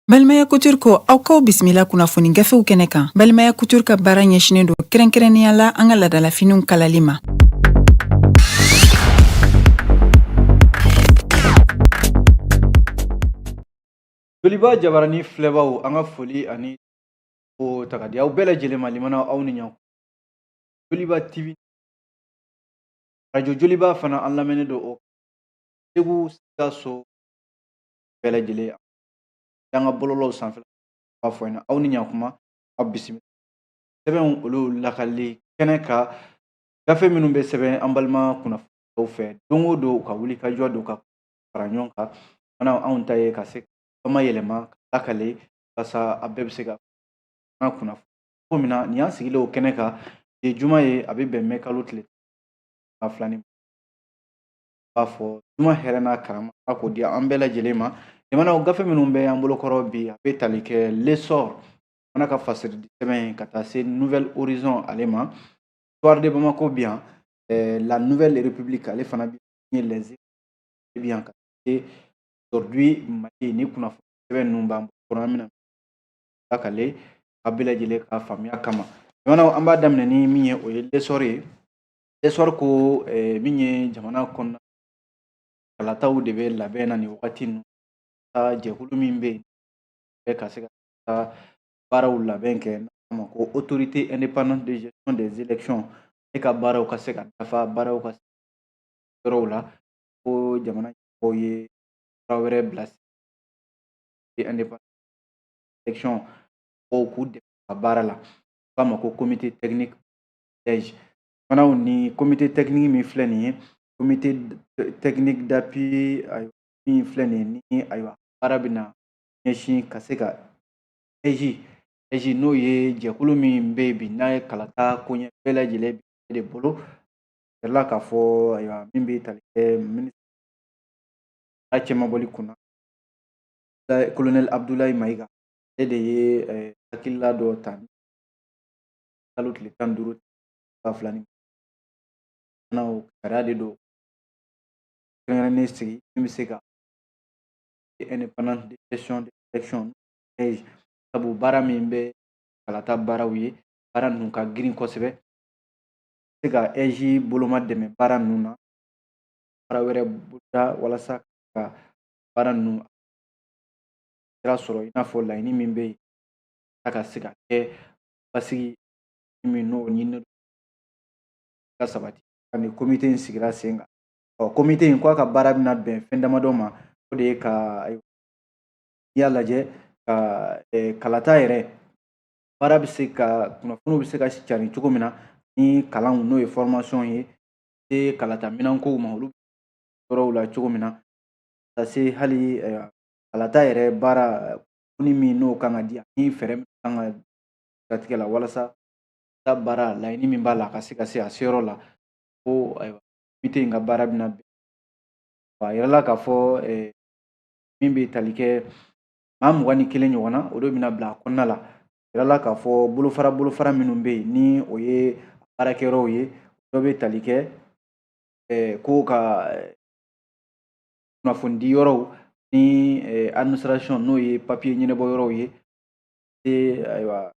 Balimaya Couture ko aw k'aw bisimila kunnafoni gafew kɛnɛ kan. Balimaya Couture ka baara ɲɛsinnen don kɛrɛnkɛrɛnnenya la an ka laadalafiniw kalali ma. Joliba jabarani filɛbaw, an ka foli ani o ta ka di aw bɛɛ lajɛlen ma. Limana, aw ni ɲan. Joliba TV, Radio Joliba fana, an lamɛnnen don o Segu, Sikaso bɛɛ lajɛlen, an ka bɔlɔlɔw sanfɛ b'a fɔ ɲɛna, aw ni ɲankuma, aw bisimila sɛbɛnw olu lakali kɛnɛ kan. Gafe minnu bɛ sɛbɛn an balima kunnafoniw fɛ don o don, u ka wuli ka jɔ don ka fara ɲɔgɔn kan fana, anw ta ye ka se ka yɛlɛma ka lakale walasa a bɛɛ bɛ se ka an kunnafoni cogo min na. Nin y'an sigilen o kɛnɛ kan bi ye juma ye, a bɛ bɛn mɛ kalo tile 12 ni b'a fɔ juma hɛrɛ n'a karama, Ala k'o di an bɛɛ lajɛlen ma. Jamanaw gafe minnu bɛ an bolokɔrɔ bi, a bɛ tali kɛ L'Essor fana ka fasiridi sɛbɛn ka taa se Nouvel Horizon ale ma, Soir de Bamako bi yan, La Nouvelle République ale fana bi ye, Les bi yan, ka se Aujourd'hui Mali. Ni kunnafoni sɛbɛn ninnu b'an bolokɔrɔ, an bɛna lakale a bɛɛ lajɛlen ka faamuya kama. Jamanaw, an b'a daminɛ ni min ye, o ye L'Essor ye. L'Essor ko min ye jamana kɔnɔna kalataw de bɛ labɛn na nin wagati ninnu, jɛkulu min bɛ yen ka se ka baaraw labɛn kɛ, n'a ma ko Autorité indépendante de gestion des élections, e ka baaraw ka se ka dafa, baaraw ka yɔrɔw la, ko jamana ɲɛmɔgɔw ye sira wɛrɛ bila indépendant élection mɔgɔw k'u dɛmɛ ka baara la, k'a ma ko comité technique AIGE fanaw. Ni comité technique min filɛ nin ye, comité technique d'appui min filɛ nin ye, ni ayiwa baara bɛna ɲɛsin ka se ka AIGE, AIGE n'o ye jɛkulu min bɛ yen bi, n'a ye kalata koɲɛ bɛɛ lajɛlen de bolo yɛrɛ k'a fɔ, ayiwa min bɛ tali kɛ ministre cɛmabɔli kunna, colonel Abdoulaye Maïga, ale de ye hakilila dɔ ta kalo tile 15 2000 ni sariya de don kɛrɛnkɛrɛnnen sigi min bɛ se ka indépendante de gestion de élection, sabu baara min bɛ kalata baaraw ye, baara ninnu ka girin kosɛbɛ, se ka AIGE boloma dɛmɛ baara ninnu na, baara wɛrɛ boloda walasa ka baara ninnu sira sɔrɔ, i n'a fɔ laɲini min bɛ yen a ka se ka kɛ basigi min n'o ɲini ka sabati. Ani comité in sigira sen kan. Ɔ, comité in ko a ka baara bɛna bɛn fɛn damadɔ ma, o de ye ka, n'i y'a lajɛ, ka kalata yɛrɛ baara bɛ se ka kunnafoniw bɛ se ka cari cogo min na, ni kalanw n'o ye formation ye, se kalata minɛnkow ma olu yɔrɔw la cogo min na, ka se hali kalata yɛrɛ baara ni min n'o kan ka di, ani fɛɛrɛ min kan ka siratigɛ la walasa baara laɲini min b'a la a ka se ka se a seyɔrɔ la, ko ayiwa comité in ka baara bɛna bɛn. A yirala k'a fɔ min bɛ tali kɛ maa 21 ɲɔgɔn na, o de bɛna bila a kɔnɔna la. Yirala k'a fɔ bolofara bolofara minnu bɛ yen, ni o ye baarakɛyɔrɔw ye, dɔ bɛ tali kɛ ko ka kunnafoni di yɔrɔw ni administration n'o ye papiye ɲɛnabɔ yɔrɔw ye, ayiwa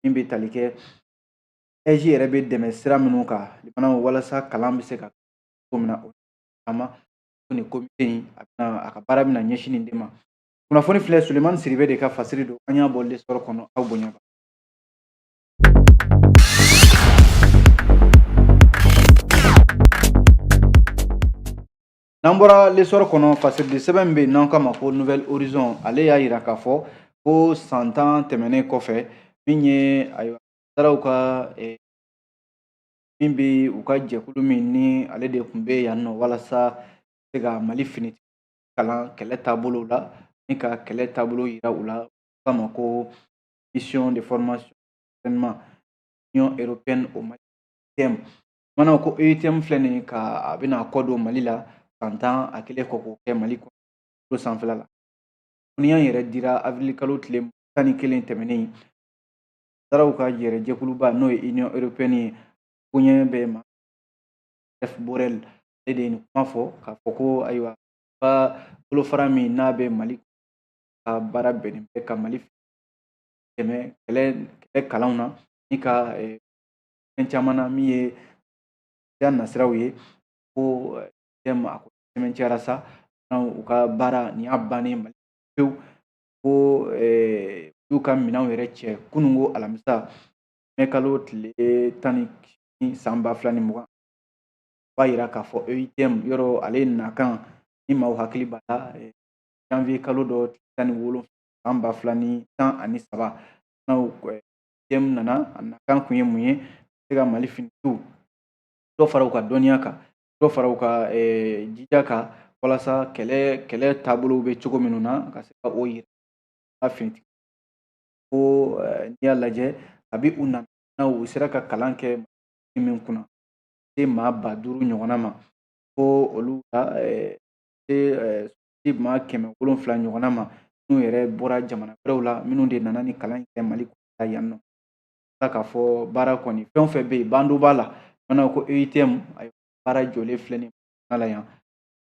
min bɛ tali kɛ AIGE yɛrɛ bɛ dɛmɛ sira minnu kan walasa kalan bɛ se ka cogo min na, o caman ni comité in a bɛna a ka baara bɛna ɲɛsin nin de ma. Kunnafoni filɛ, Sulemani Siribe de ka fasiri don, an y'a bɔ L'Essor kɔnɔ. Aw bonya. N'an bɔra L'Essor kɔnɔ, fasiridi sɛbɛn bɛ yen n'an k'a ma ko Nouvel Horizon, ale y'a yira k'a fɔ ko san 10 tɛmɛnen kɔfɛ, min ye ayiwa saraw ka min bɛ u ka jɛkulu min ni ale de tun bɛ yan nɔ walasa se ka Mali fini kalan kɛlɛ taabolo la, ni ka kɛlɛ taabolo yira u la, k'a ma ko mission de formation entraînement Union européenne au Mali EUTM. Mana ko EUTM filɛ nin ye, ka a bɛna kɔ don Mali la san 10 a kɛlen kɔ k'o kɛ Mali kɔnɔ sanfɛla la. Kunnafoniya yɛrɛ dira avril kalo tile 11 tɛmɛnen, saraw ka yɛrɛ jɛkuluba n'o ye Union européenne ye, koɲɛ bɛ ma F Borrell, ale de ye nin kuma fɔ k'a fɔ ko ayiwa ka bolofara min n'a bɛ Mali Ka baara bɛnnen bɛ ka Mali dɛmɛ kɛlɛ kalanw na ni ka fɛn caman na min ye ya nasiraw ye. Ko EUTM a ko sɛmɛntiyara sa, u ka baara nin y'a bannen Mali pewu. Ko y'u ka minɛnw yɛrɛ cɛ kununko alamisa mɛ kalo tile 18 san 2020. B'a yira k'a fɔ EUTM yɔrɔ ale nakan ni maaw hakili b'a la, janvier kalo dɔ 17 san 2013 n'aw EUTM nana, a nakan kun ye mun ye? Se ka Mali finitigiw dɔ fara u ka dɔnniya kan, dɔ fara u ka jija kan, walasa kɛlɛ taabolow bɛ cogo minnu na ka se ka o yira finitigi. Ko n'i y'a lajɛ, kabi u nana, u sera ka kalan kɛ min kunna se maa 5000 ɲɔgɔnna ma, ko olu ka se maa 700 ɲɔgɔnna ma minnu yɛrɛ bɔra jamana wɛrɛw la, minnu de nana ni kalan kɛ Mali kɔnɔ yan nɔ. K'a fɔ baara kɔni fɛn o fɛn bɛ yen, bando b'a la fana. Ko EUTM baara jɔlen filɛ nin la yan.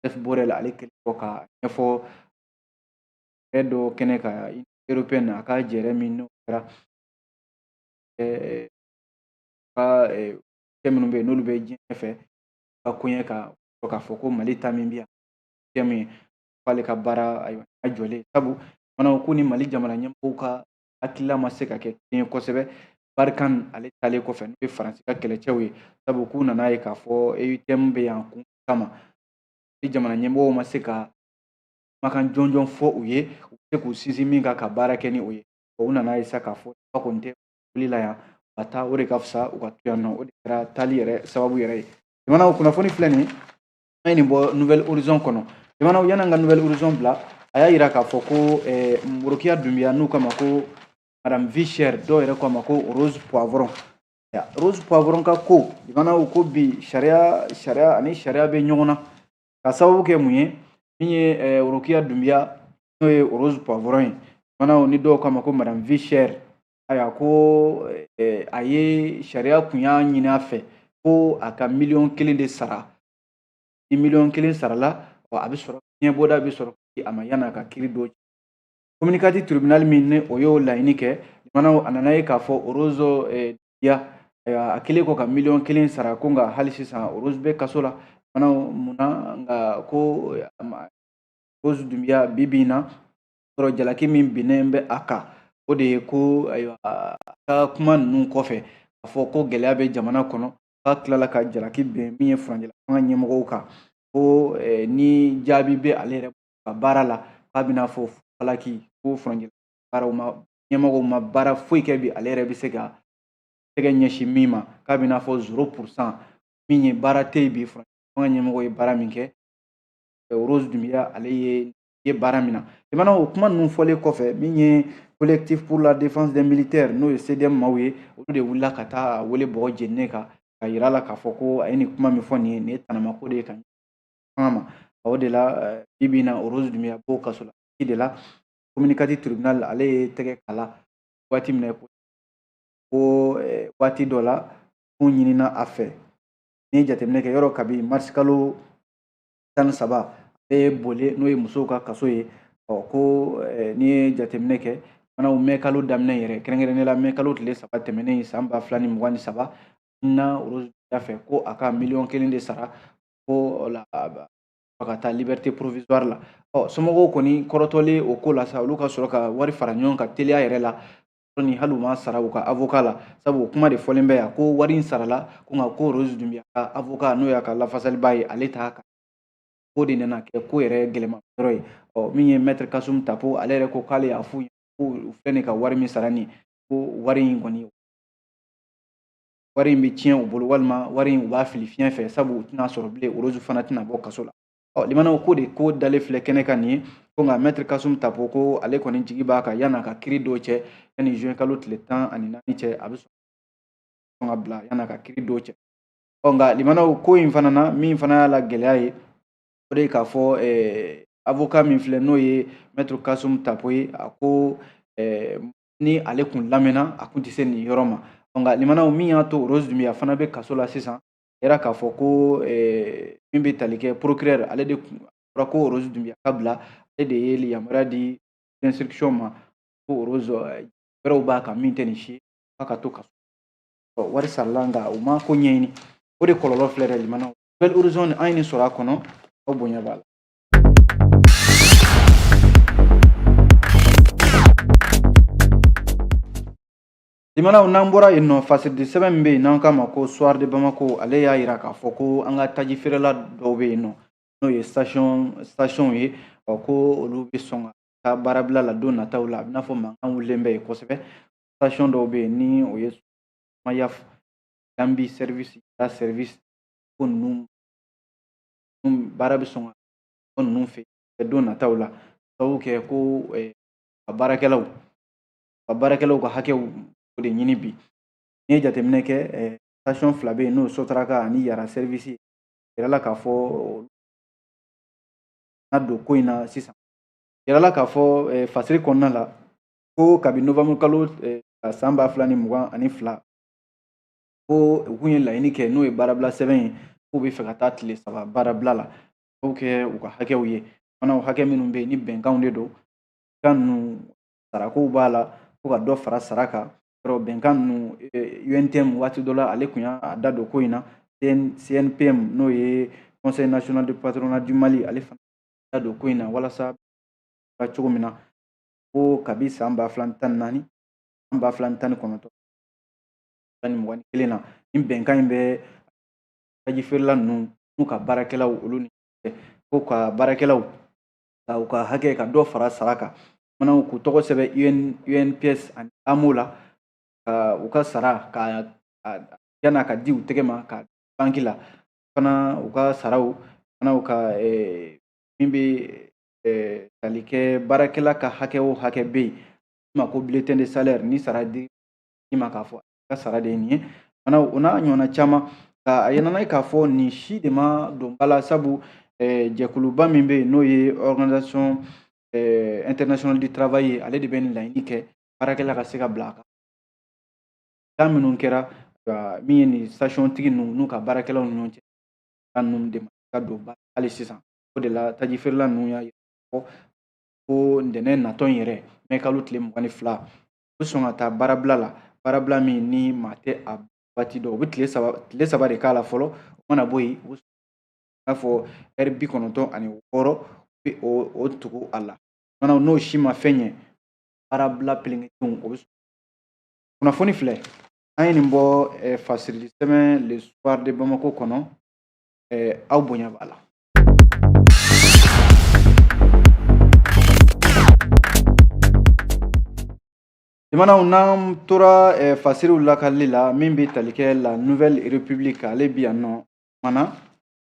Joseph Borrell ale kɛlen kɔ ka ɲɛfɔ dɔ kɛnɛ kan européenne, a ka jɛrɛ min n'o kɛra ka cɛ minnu bɛ yen n'olu bɛ diɲɛ fɛ ka koɲɛ ka k'a fɔ ko Mali ta min bɛ yan EUTM ye, k'ale ka baara ayiwa a jɔlen, sabu fana ko ni Mali jamana ɲɛmɔgɔw ka hakilila ma se ka kɛ kelen ye kosɛbɛ. Barkhane ale taalen kɔfɛ, n'o ye Faransi ka kɛlɛcɛw ye, sabu k'u nana ye k'a fɔ EUTM bɛ yan kun kama, ni jamana ɲɛmɔgɔw ma se ka kumakan jɔnjɔn fɔ u ye, u bɛ se k'u sinsin min kan ka baara kɛ ni o ye. U nana ye sa k'a fɔ kɔni tɛ wuli la yan ka taa, o de ka fisa u ka to yan nɔ. O de kɛra taali yɛrɛ sababu yɛrɛ ye. Jamanaw kunnafoni filɛ nin ye, an ye nin bɔ Nouvel Horizon kɔnɔ. Jamanaw, yan'an ka Nouvel Horizon bila, a y'a yira k'a fɔ ko Worokiya Dunbiya, n'u k'a ma ko Madame Vie Chère, dɔw yɛrɛ k'a ma ko Rose Poivron, Rose Poivron ka ko, jamanaw, ko bi sariya ani sariya bɛ ɲɔgɔn na. Ka sababu kɛ mun ye? Min ye Worokiya Dunbiya, n'o ye Rose Poivron ye, jamanaw, ni dɔw k'a ma ko Madame Vie Chère, ayiwa, ko a ye sariya kun y'a ɲini a fɛ ko a ka miliyɔn 1 de sara. Ni miliyɔn 1 sarala, a bɛ sɔrɔ fiɲɛ bɔda bɛ sɔrɔ a ma yan'a ka kiiri dɔ. Commune 4 tribunal min ni o y'o laɲini kɛ, jamanaw, a nana ye k'a fɔ Rose ya a kɛlen kɔ ka miliyɔn 1 sara, ko nka hali sisan Rose bɛ kaso la. Jamanaw, munna? Nka ko Rose Dunbiya bi bi in na sɔrɔ jalaki min binnen bɛ a kan, o de ye ko ayiwa a ka kuma ninnu kɔfɛ k'a fɔ ko gɛlɛya bɛ jamana kɔnɔ, k'a tilala ka jalaki bin min ye furancɛla fanga ɲɛmɔgɔw kan, ko ni jaabi bɛ ale yɛrɛ ka baara la, k'a bɛna fɔ falaki ko furancɛla baaraw ma ɲɛmɔgɔw ma baara foyi kɛ bi, ale yɛrɛ bɛ se ka tɛgɛ ɲɛsin min ma, k'a bɛna fɔ 0%, min ye baara tɛ yen bi, furancɛla fanga ɲɛmɔgɔ ye baara min kɛ, Rose Dunbiya ale ye baara min na. Jamana, o kuma ninnu fɔlen kɔfɛ, min ye Collectif pour la défense des militaires, n'o ye CDM maaw ye, olu de wulila ka taa wele bɔgɔ jeninen kan ka yira la k'a fɔ ko a ye nin kuma min fɔ nin ye, nin ye tanamako de ye ka fanga ma. O de la bi bi in na Rose Dunbiya b'o kaso la de la. Commune 4 tribunal ale ye tɛgɛ kala waati min na, ko waati dɔ la kun ɲinina a fɛ. Ni ye jateminɛ kɛ yɔrɔ, kabi marisi kalo 13 a bɛ boli, n'o ye musow ka kaso ye. Ɔ ko n'i ye jateminɛ kɛ fana, mɛ kalo daminɛ yɛrɛ, kɛrɛnkɛrɛnnenya la mɛ kalo tile 3 tɛmɛnen san 2023 na, Rose fɛ ko a ka miliyɔn 1 de sara ko la ka taa liberté provisoire la. Ɔ somɔgɔw kɔni kɔrɔtɔlen o ko la sa, olu ka sɔrɔ ka wari fara ɲɔgɔn kan teliya yɛrɛ la ni hali u ma sara u ka avocat la, sabu o kuma de fɔlen bɛ yan ko wari in sarala, ko nka ko Rose Dunbiya ka avocat, n'o y'a ka lafasaliba ye, ale t'a kan. Ko de nana kɛ ko yɛrɛ gɛlɛma yɔrɔ ye. Ɔ min ye maître Kassoum Tapo, ale yɛrɛ ko k'ale y'a f'u ye ko u filɛ nin ka wari min sara nin, ko wari in kɔni, wari in bɛ tiɲɛ u bolo, walima wari in u b'a fili fiɲɛ fɛ, sabu u tɛna sɔrɔ bilen, Rose fana tɛna bɔ kaso la. Ɔ limanaw, ko de ko dalen filɛ kɛnɛ kan nin ye, ko nka maître Kassoum Tapo ko ale kɔni jigi b'a kan yan'a ka kiiri dɔw cɛ, yanni juin kalo tile 14 cɛ, a bɛ sɔn ka bila yan'a ka kiiri dɔw cɛ. Ɔ nka limanaw, ko in fana na, min fana y'a la gɛlɛya ye, o de ye k'a fɔ avocat min filɛ, n'o ye maître Kassoum Tapo ye, a ko ni ale kun lamɛnna, a kun tɛ se nin yɔrɔ ma. Nka limanaw, min y'a to Rose Dunbiya fana bɛ kaso la sisan, yɛrɛ k'a fɔ ko min bɛ tali kɛ procureur ale de kun fɔra ko Rose Dunbiya ka bila, ale de ye yamaruya di. d'instruction ma ko Rose wɛrɛw b'a kan min tɛ nin si ye, k'a ka to kaso. Wari sarala nka u ma ko ɲɛɲini, o de kɔlɔlɔ filɛ dɛ limanaw. Nouvel Horizon an ye nin sɔrɔ a kɔnɔ, aw bonya b'a la. Limanaw, n'an bɔra yen nɔ, fasiridi sɛbɛn min bɛ yen n'an k'a ma ko Soir de Bamako, ale y'a yira k'a fɔ ko an ka taji feerela dɔw bɛ yen nɔ, n'o ye station ye, ɔ ko olu bɛ sɔn ka taa baarabila la don nataw la. A bɛ n'a fɔ mankan wulilen bɛ yen kosɛbɛ. Station dɔw bɛ yen ni o ye Mayaf, Gambi service, la service, ko ninnu baara bɛ sɔn ka ko ninnu fɛ don nataw la, sababu kɛ ko ka baarakɛlaw ka hakɛw o de ɲini bi. N'i ye jateminɛ kɛ, station fila bɛ yen, n'o ye Sotraka ani Yara service, yirala k'a fɔ n'a don ko in na sisan, yirala k'a fɔ fasiri kɔnɔna la ko kabi novembre kalo san 2022, ko u kun ye laɲini kɛ, n'o ye baarabila sɛbɛn ye, k'u bɛ fɛ ka taa tile 3 baarabila la, sababu kɛ u ka hakɛw ye fana, o hakɛ minnu bɛ yen ni bɛnkanw de don, bɛnkan ninnu sarakow b'a la, ko ka dɔ fara sara kan. Yɔrɔ bɛnkan ninnu, UNTM waati dɔ la ale tun y'a da don ko in na, CNPM, n'o ye Conseil national de patronat du Mali, ale fana da don ko in na walasa cogo min na ko kabi san 2014, san 2019 ni 21 na, ni bɛnkan in bɛ taji feerela ninnu n'u ka baarakɛlaw olu ni ko ka baarakɛlaw ka u ka hakɛ ka dɔ fara sara kan fana, k'u tɔgɔ sɛbɛn UNPS ani AMO la, ka u ka sara ka yan'a ka di u tɛgɛ ma ka banki la fana, u ka saraw fana, u ka min bɛ tali kɛ baarakɛla ka hakɛ o hakɛ bɛ yen ma ko bulletin de salaire, ni sara di i ma k'a fɔ i ka sara de ye nin ye fana, o n'a ɲɔgɔnna caman. Nka a yɛlɛnna k'a fɔ nin si de ma don ba la, sabu jɛkuluba min bɛ yen, n'o ye Organisation internationale du travail ye, ale de bɛ nin laɲini kɛ baarakɛla ka se ka bila a kan. Kan minnu kɛra min ye nin station tigi ninnu n'u ka baarakɛlaw ni ɲɔgɔn cɛ kan ninnu de ma ka don ba hali sisan. O de la taji feerela ninnu y'a yira fɔ ko ntɛnɛn natɔ in yɛrɛ, mɛ kalo tile 22, u bɛ sɔn ka taa baarabila la, baarabila min ni maa tɛ a waati dɔn. U bɛ tile 3 de k'a la fɔlɔ, o mana bɔ yen, u bɛ n'a fɔ ɛri 96, u bɛ o tugu a la fana. N'o si ma fɛn ɲɛ, baarabila pelenkelenw o bɛ. Kunnafoni filɛ, an ye nin bɔ fasirili sɛbɛn Le Soir de Bamako kɔnɔ, aw bonya b'a la. Limanaw, n'an tora fasiriw lakalili la, min bɛ tali kɛ La Nouvelle République, ale bi yan nɔ mana.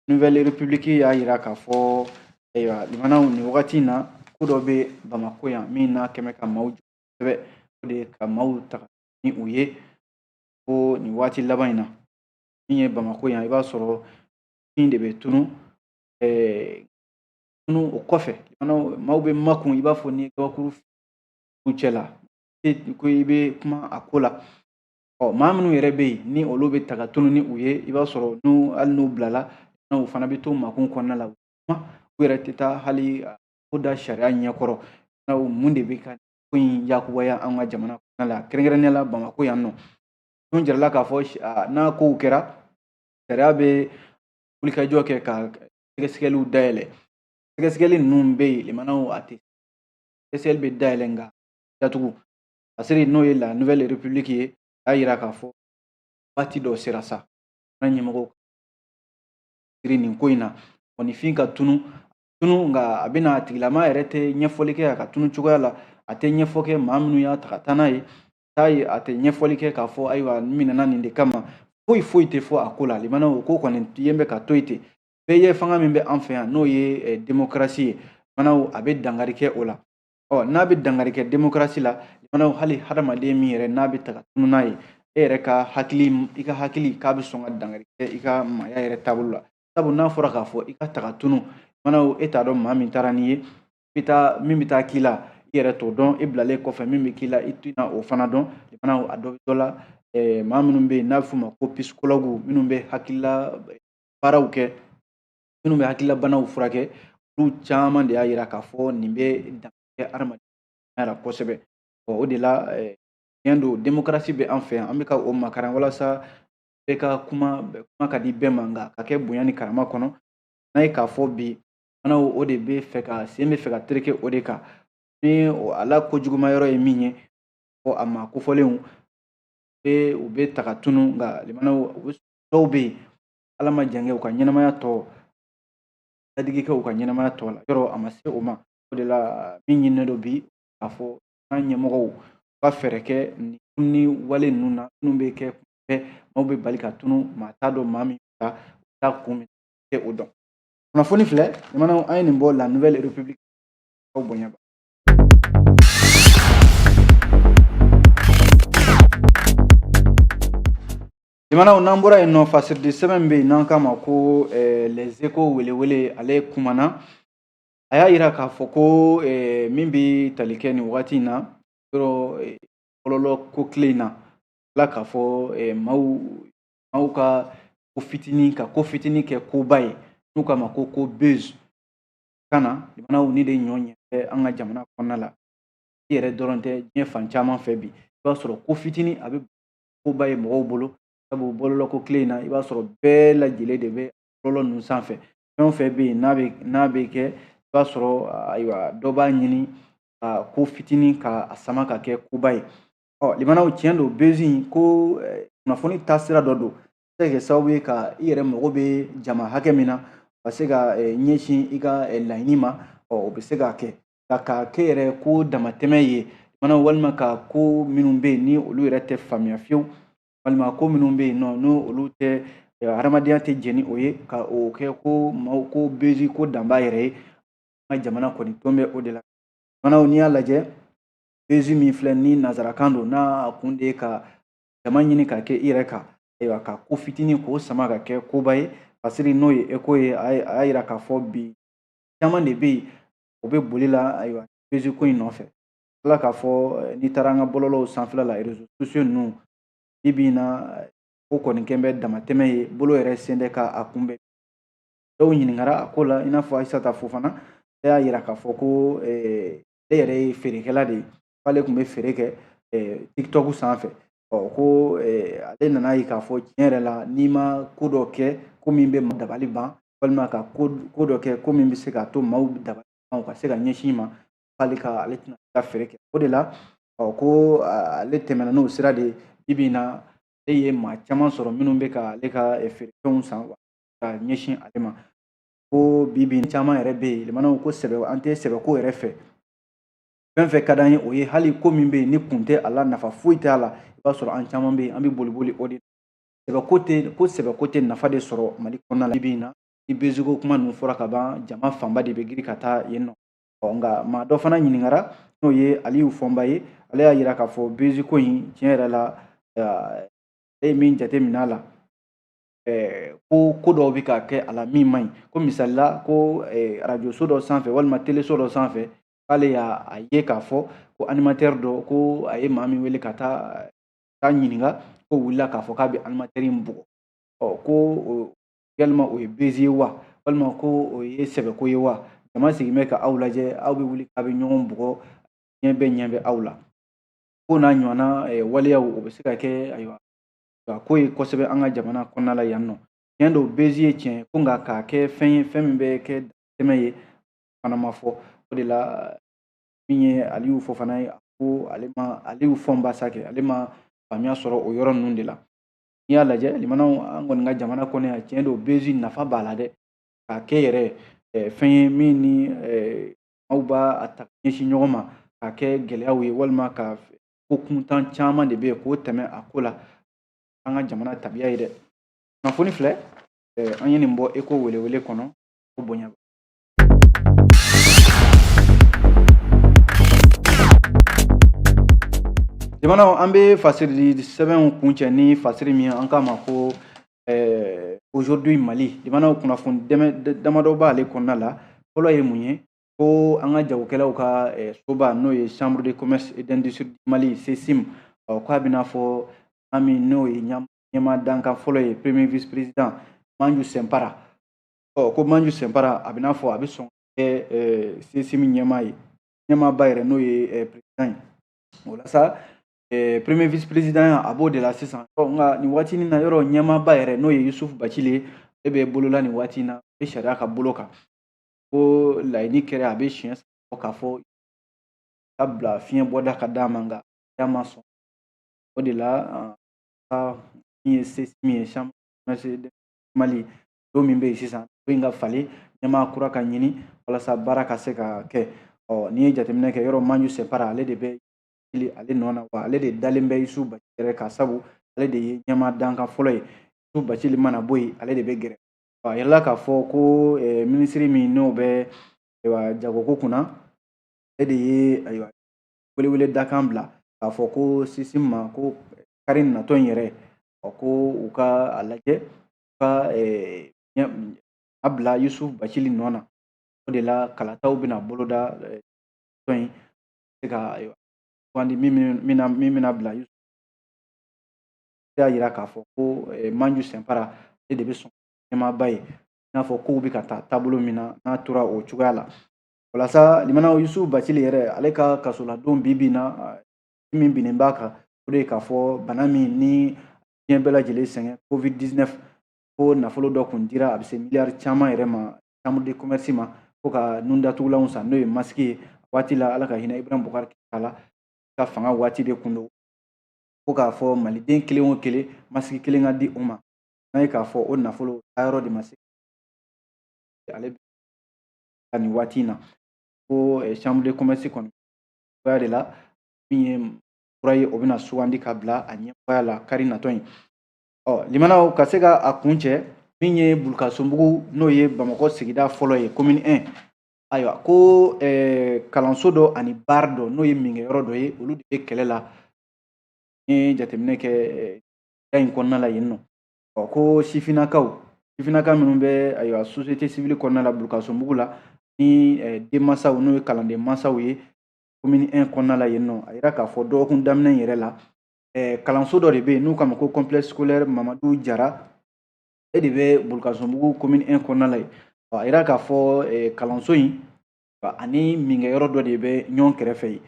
Nouvelle République y'a yira k'a fɔ, ayiwa limanaw, nin wagati in na, ko dɔ bɛ Bamako yan min n'a kɛmɛ ka maaw jɔ kosɛbɛ, o de ye ka maaw ta ni u ye ko nin waati laban in na, min ye Bamako yan, i b'a sɔrɔ min de bɛ tunu tunu o kɔfɛ, maaw bɛ makun i b'a fɔ ni gabakuru cɛ la ko i bɛ kuma a ko la. Ɔ maa minnu yɛrɛ bɛ yen ni olu bɛ ta ka tunu ni u ye, i b'a sɔrɔ n'u hali n'u bilala, u fana bɛ to makun kɔnɔna la, u yɛrɛ tɛ taa hali ko da sariya ɲɛkɔrɔ. Mun de bɛ ka ko in yakubaya an ka jamana kɔnɔna la, kɛrɛnkɛrɛnnenya la Bamako yan nɔ? Dun jirala k'a fɔ n'a kow kɛra, sariya bɛ wulikajɔ kɛ ka sɛgɛsɛgɛliw dayɛlɛ. Sɛgɛsɛgɛli ninnu bɛ yen limanaw, a tɛ sɛgɛsɛgɛli bɛ dayɛlɛ nka datugu. Fasiri, n'o ye La Nouvelle République ye, a y'a yira k'a fɔ waati dɔ sera sa, an ɲɛmɔgɔw siri nin ko in na. Mɔgɔninfin ka tunu tunu, nka a bɛna a tigilama yɛrɛ tɛ ɲɛfɔli kɛ a ka tunu cogoya la, a tɛ ɲɛfɔ kɛ maa minnu y'a ta ka taa n'a ye taa ye, a tɛ ɲɛfɔli kɛ k'a fɔ ayiwa n minɛna nin de kama, foyi foyi tɛ fɔ a ko la. Limanaw, o ko kɔni yen bɛ ka to yen ten. Bɛɛ ye fanga min bɛ an fɛ yan, n'o ye démocratie ye, limanaw, a bɛ dankari kɛ o la. Ɔ n'a bɛ dankari kɛ démocratie la, limanaw, hali hadamaden min yɛrɛ n'a bɛ ta ka tunu n'a ye, e yɛrɛ ka hakili, i ka hakili k'a bɛ sɔn ka dankari kɛ i ka maaya yɛrɛ taabolo la. Sabu n'a fɔra k'a fɔ i ka ta ka tunu, limanaw, e t'a dɔn maa min taara n'i ye, i bɛ taa min bɛ taa k'i la, i yɛrɛ t'o dɔn. E bilalen kɔfɛ, min bɛ k'i la, i tɛna o fana dɔn. Limanaw, a dɔ bɛ dɔ la, maa minnu bɛ yen n'a bɛ f'u ma ko psychologue, minnu bɛ hakilila baaraw kɛ, minnu bɛ hakililabanaw furakɛ, olu caman de y'a yira k'a fɔ nin bɛ dankari kɛ hadamaden la kosɛbɛ. O de la, tiɲɛ don, démocratie bɛ an fɛ yan, an bɛ ka o makaran walasa bɛɛ ka kuma, kuma ka di bɛɛ ma, nka ka kɛ bonya ni karama kɔnɔ. N'a ye k'a fɔ bi fana, o de bɛ fɛ ka sen bɛ fɛ ka tereke o de kan. Ni a la kojuguma yɔrɔ ye min ye, fɔ a maa kofɔlenw bɛ u bɛ ta ka tunu, nka limanaw dɔw bɛ yen, Ala ma jan kɛ, u ka ɲɛnamaya tɔ ladigi kɛ u ka ɲɛnamaya tɔ la yɔrɔ a ma se o ma. O de la, min ɲininen don bi k'a fɔ an ɲɛmɔgɔw ka fɛɛrɛ kɛ nin tununi wale ninnu na, minnu bɛ kɛ bɛɛ maaw bɛ bali ka tunu, maa t'a dɔn maa min ta taa kun min tɛ o dɔn. Kunnafoni filɛ, limanaw, an ye nin bɔ La Nouvelle République. Aw bonya ba. Limanaw, n'an bɔra yen nɔ, fasiridi sɛbɛn bɛ yen n'an k'a ma ko Les Échos welewele, ale kumana, a y'a yira k'a fɔ ko min bɛ tali kɛ nin wagati in na yɔrɔ bɔlɔlɔ ko tile in na tila k'a fɔ maaw ka ko fitinin ka ko fitinin kɛ koba ye, n'u k'a ma ko buzz kana. Limanaw, ni de ɲɔ ɲɛ an ka jamana kɔnɔna la, i yɛrɛ dɔrɔn tɛ, diɲɛ fan caman fɛ bi, i b'a sɔrɔ ko fitinin a bɛ koba ye mɔgɔw bolo, sabu bɔlɔlɔ ko tile in na, i b'a sɔrɔ bɛɛ lajɛlen de bɛ bɔlɔlɔ ninnu sanfɛ. Fɛn o fɛn bɛ yen n'a bɛ kɛ, i b'a sɔrɔ ayiwa, dɔ b'a ɲini ka ko fitinin ka a sama ka kɛ koba ye. Ɔ limanaw, tiɲɛ don, buzz in ko kunnafoni taasira dɔ don, se ka kɛ sababu ye ka i yɛrɛ mago bɛ jama hakɛ min na ka se ka ɲɛsin i ka laɲini ma. Ɔ o bɛ se ka kɛ, nka k'a kɛ yɛrɛ ko damatɛmɛ ye limanaw, walima ka ko minnu bɛ yen ni olu yɛrɛ tɛ faamuya fiyewu, walima ko minnu bɛ yen nɔ n'o olu tɛ hadamadenya tɛ jɛn ni o ye, ka o kɛ ko maaw ko buzz ko danba yɛrɛ ye, an ka jamana kɔni tɔn bɛ o de la. Limanaw, n'i y'a lajɛ, buzz min filɛ ni nanzarakan don, n'a kun de ye ka jama ɲini ka kɛ i yɛrɛ kan, ayiwa, ka ko fitinin k'o sama ka kɛ koba ye. Fasiri n'o ye Échos ye, a y'a yira k'a fɔ bi caman de bɛ yen, o bɛ boli la, ayiwa, buzz ko in nɔfɛ. Tila k'a fɔ n'i taara an ka bɔlɔlɔw sanfɛla la, réseaux sociaux ninnu, bi bi in na, ko kɔni kɛn bɛ damatɛmɛ ye, bolo yɛrɛ sen tɛ k'a kunbɛn. Dɔw ɲininkara a ko la, i n'a fɔ Ayisata Fofana, ale y'a yira k'a fɔ ko ale yɛrɛ ye feerekɛla de ye, k'ale tun bɛ feere kɛ TikTok sanfɛ. Ɔ ko ale nana ye k'a fɔ tiɲɛ yɛrɛ la, n'i ma ko dɔ kɛ ko min bɛ dabali ban, walima ka ko dɔ kɛ ko min bɛ se k'a to maaw dabali ban, u ka se ka ɲɛsin i ma, k'ale ka ale tɛna se ka feere kɛ. O de la, ɔ ko ale tɛmɛna n'o sira de ye. Bi bi in na, ale ye maa caman sɔrɔ minnu bɛ ka ale ka feerefɛnw san ka ɲɛsin ale ma. Ko bi bi caman yɛrɛ bɛ yen, limanaw, ko sɛbɛ an tɛ sɛbɛko yɛrɛ fɛ, fɛn fɛn ka d'an ye, o ye hali ko min bɛ yen ni kun tɛ a la, nafa foyi tɛ a la, i b'a sɔrɔ an caman bɛ yen, an bɛ boli boli o de sɛbɛko tɛ, ko sɛbɛko tɛ nafa de sɔrɔ Mali kɔnɔna la. Bi bi in na, ni buzz ko kuma ninnu fɔra ka ban, jama fanba de bɛ girin ka taa yen nɔ. Ɔ nka maa dɔ fana ɲininkara, n'o ye Aliyu Fɔnba ye, ale y'a yira k'a fɔ buzz ko in, tiɲɛ yɛrɛ la, ale ye min jateminɛ a la, ko ko dɔw bɛ ka kɛ a la min man ɲi. Ko misali la, ko arajoso dɔ sanfɛ walima teleso dɔ sanfɛ, k'ale y'a ye k'a fɔ ko animateur dɔ, ko a ye maa min wele ka taa ɲininka, ko wulila k'a fɔ k'a bɛ animateur in bugɔ. Ɔ ko yalima o ye buzz ye wa, walima ko o ye sɛbɛko ye wa? Jama sigilen bɛ ka aw lajɛ, aw bɛ wuli k'a bɛ ɲɔgɔn bugɔ, ɲɛ bɛɛ ɲɛ bɛ aw la. Ko n'a ɲɔgɔnna waleyaw, o bɛ se ka kɛ, ayiwa, ko ye kosɛbɛ an ka jamana kɔnɔna la yan nɔ. Tiɲɛ don, buzz ye tiɲɛ ko, nka k'a kɛ fɛn ye, fɛn min bɛ kɛ tɛmɛ ye fana ma fɔ. O de la, min ye Aliyu Fofana ye, ko ale ma, Aliyu Fɔnba sa kɛ, ale ma faamuya sɔrɔ o yɔrɔ ninnu de la. N'i y'a lajɛ, limanaw, an kɔni ka jamana kɔnɔ yan, tiɲɛ don, buzz nafa b'a la dɛ, k'a kɛ yɛrɛ fɛn ye min ni aw b'a a ta ɲɛsin ɲɔgɔn ma, k'a kɛ gɛlɛyaw ye, walima ka ko kuntan caman de bɛ yen k'o tɛmɛ a ko la, an ka jamana tabiya ye dɛ. Kunnafoni filɛ, an ye nin bɔ Échos welewele kɔnɔ. O bonya. Jamanaw, an bɛ fasiri sɛbɛnw kuncɛ ni fasiri min ye, an k'a ma ko Aujourd'hui Mali. Jamanaw, kunnafoni damadɔ b'ale kɔnɔna la. Fɔlɔ ye mun ye? Ko an ka jagokɛlaw ka soba, n'o ye Chambre de commerce et d'industrie du Mali, CECIM, k'a bɛna fɔ an min n'o ye ɲɛmaa dankan fɔlɔ ye, premier vice président Manju Sɛnpara. Ɔ ko Manju Sɛnpara, a bɛna fɔ a bɛ sɔn kɛ CECIM ɲɛmaa ye. ɲɛmaaba yɛrɛ, n'o ye président ye. O la sa, premier vice président, a b'o de la sisan. Nka nin waati in na, yɔrɔ ɲɛmaaba yɛrɛ, n'o ye Yusufu Bacili ye, e bɛ bolola nin waati in na, bɛ sariya ka bolo kan ko laɲini kɛra a bɛ siɲɛ 3 k'a fɔ ka bila fiɲɛ bɔda ka d'a ma, nka a ma sɔn. O de la, min ye CECIM ye, Chambre Mali don min bɛ yen sisan, don in ka falen, ɲɛmaa kura ka ɲini walasa baara ka se ka kɛ. Ɔ, n'i ye jateminɛ kɛ, yɔrɔ Manju Sɛnpara, ale de bɛ ale nɔ na, wa ale de dalen bɛ Yusufu Bacili yɛrɛ kan, sabu ale de ye ɲɛmaa dankan fɔlɔ ye. Yusufu Bacili mana bɔ yen, ale de bɛ gɛrɛ. A yirala k'a fɔ ko minisiri min n'o bɛ, ayiwa, jagoko kunna, ale de ye, ayiwa, welewele dakan bila k'a fɔ ko CECIM ma ko kari natɔ in yɛrɛ, ko u ka a lajɛ ka a bila Yusufu Bacili nɔ na. O de la, kalataw bɛna boloda tɔn in se ka, ayiwa, sugandi min bɛna bila. Yusufu y'a yira k'a fɔ ko Manju Sɛnpara, ale de bɛ sɔn ɲɛmaaba ye, i n'a fɔ kow bɛ ka taa taabolo min na, n'a tora o cogoya la. Walasa limanaw, Yusufu Bacili yɛrɛ, ale ka kasoladon bi bi in na, min binnen b'a kan, o de ye k'a fɔ bana min ni diɲɛ bɛɛ lajɛlen sɛgɛn, Covid 19, ko nafolo dɔ kun dira, a bɛ se miliyari caman yɛrɛ ma, chambre de commerce ma, ko ka nun datugulanw san, n'o ye masque ye. Waati la, Ala ka hinɛ Ibrahim Boubacar Keïta la, ka fanga waati de kun don, ko k'a fɔ maliden kelen o kelen, masque kelen ka di o ma. N'a ye k'a fɔ o nafolo taayɔrɔ de ma se ale nin waati in na, ko chambre de commerce kɔni de la, min ye kura ye, o bɛna sugandi ka bila a ɲɛmɔgɔya la kari natɔ in. Ɔ, limanaw, ka se ka a kun cɛ, min ye Bulukasunbugu, n'o ye Bamakɔ sigida fɔlɔ ye, commune 1, ayiwa, ko kalanso dɔ ani bar dɔ, n'o ye minkɛyɔrɔ dɔ ye, olu de bɛ kɛlɛ la. N ye jateminɛ kɛ da in kɔnɔna la yen nɔ. Ɔ, ko sifinnaka minnu bɛ, ayiwa, société civile kɔnɔna la Bulukasunbugu la, ni denmansaw, n'o ye kalanden mansaw ye, commune 1 kɔnɔna la yen nɔ, a yira k'a fɔ dɔgɔkun daminɛ yɛrɛ la, kalanso dɔ de bɛ yen n'u k'a ma ko complexe scolaire Mamadu Jara, e de bɛ Bulukasunbugu commune 1 kɔnɔna la yen. A yira k'a fɔ kalanso in ani minkɛyɔrɔ dɔ de bɛ ɲɔgɔn kɛrɛfɛ yen,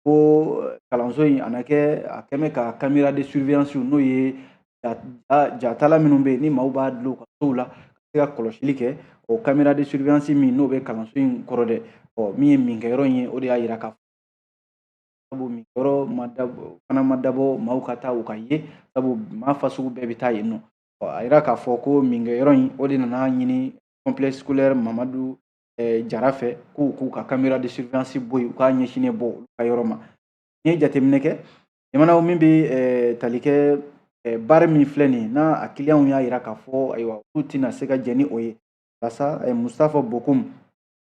ko kalanso in a na kɛ a kɛmɛ ka caméra de surveillance, n'o ye jatala minnu bɛ yen ni maaw b'a dulon u ka sow la ka se ka kɔlɔsili kɛ, o caméra de surveillance min n'o bɛ kalanso in kɔrɔ dɛ. Ɔ, min ye minkɛyɔrɔ in ye, o de y'a yira k'a fɔ sabu minkɛyɔrɔ ma dabɔ fana ma dabɔ maaw ka taa u ka ye, sabu maa fasugu bɛɛ bɛ taa yen nɔ. Ɔ, a yira k'a fɔ ko minkɛyɔrɔ in, o de nana ɲini complexe scolaire Mamadu Jara fɛ k'u k'u ka caméra de surveillance bɔ yen, u k'a ɲɛsinnen bɔ olu ka yɔrɔ ma. N'i ye jateminɛ kɛ, jamanaw min bɛ tali kɛ baara min filɛ nin ye n'a a kiliyanw y'a yira k'a fɔ, ayiwa, olu tɛna se ka jɛn ni o ye. Walasa Mustafa Bokum,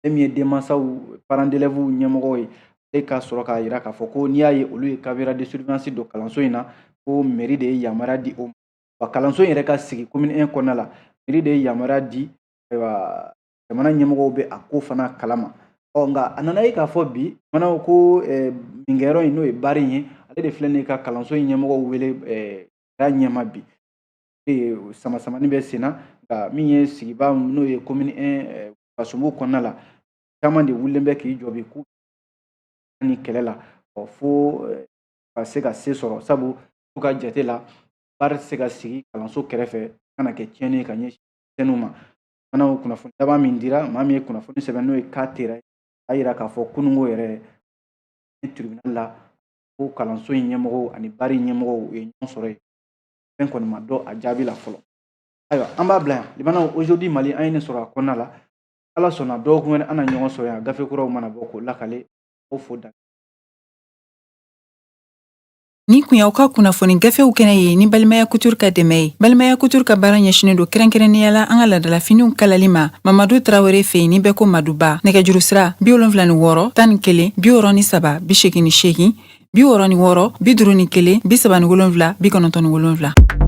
e min ye denmansaw, parents d'élèves ɲɛmɔgɔ ye, ale ka sɔrɔ k'a yira k'a fɔ ko n'i y'a ye olu ye caméra de surveillance don kalanso in na, ko mairie de ye yamaruya di o ma. Wa kalanso in yɛrɛ ka sigi commune 1 kɔnɔna la, mairie de ye yamaruya di. Ayiwa, jamana ɲɛmɔgɔw bɛ a ko fana kalama. Ɔ, nka a nana ye k'a fɔ bi jamanaw ko minkɛyɔrɔ in, n'o ye bar in ye, ale de filɛ nin ye ka kalanso in ɲɛmɔgɔw wele ɲɛma bi. Sama samani bɛ sen na, nka min ye sigiba, n'o ye commune 1 Kasumbu kɔnɔna la, caman de wulilen bɛ k'i jɔ bi k'u ni kɛlɛ la. Ɔ, fo ka se ka se sɔrɔ, sabu u ka jate la, bar tɛ se ka sigi kalanso kɛrɛfɛ kana kɛ tiɲɛni ye ka ɲɛsin denmisɛnninw ma. Fana kunnafoni laban min dira, maa min ye kunnafoni sɛbɛn, n'o ye Ka Tera, a yira k'a fɔ kununko yɛrɛ tribunal la, ko kalanso in ɲɛmɔgɔw ani bar in ɲɛmɔgɔw u ye ɲɔgɔn sɔrɔ yen. Fɛn kɔni ma dɔn a jaabi la fɔlɔ. Ayiwa, an b'a bila yan. Limanaw, aujourd'hui Mali, an ye nin sɔrɔ a kɔnɔna la. Ala sɔnna, dɔgɔkun wɛrɛ an na ɲɔgɔn sɔrɔ yan, gafe kuraw mana bɔ k'o lakale o fo da. Nin kun y'aw ka kunnafoni gafew kɛnɛ ye ni Balimaya Couture ka dɛmɛ ye. Balimaya Couture ka baara ɲɛsinnen don kɛrɛnkɛrɛnnenya la an ka laadalafiniw kalali ma Mamadu Tarawele fɛ yen, ni bɛɛ ko Maduba. Nɛgɛjuru sira 76 11 63 88, 66 51 37 97.